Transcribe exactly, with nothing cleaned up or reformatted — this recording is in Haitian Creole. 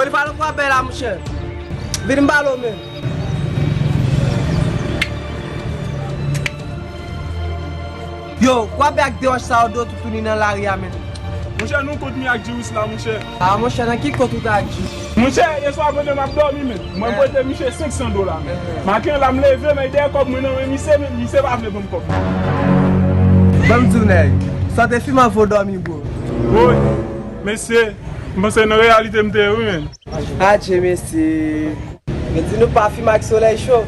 Li pale kwa bè la, monchè. Vin m pale w, men. Yo, kwape ak de wòch sa yo do toutouni nan lari a, men. Monchè, nou kont mi ak Jiris la, monchè. A, monchè, nan ki kont ou ta ak Jiris? Monchè, yèswa pandan m ap dòmi, men. Mwen pote misye senk san dola, men. Maten la, m leve, men dèyè kòb mwen nan men misye, men misye pa vle ban m kòb. Ban m di w, nèg. Sa w te fimen anvan w dòmi, bro. Woy, mesye, m panse nan reyalite m te ye, wi, men. Adje, mesye. Men di nou pa fimen ak solèy cho.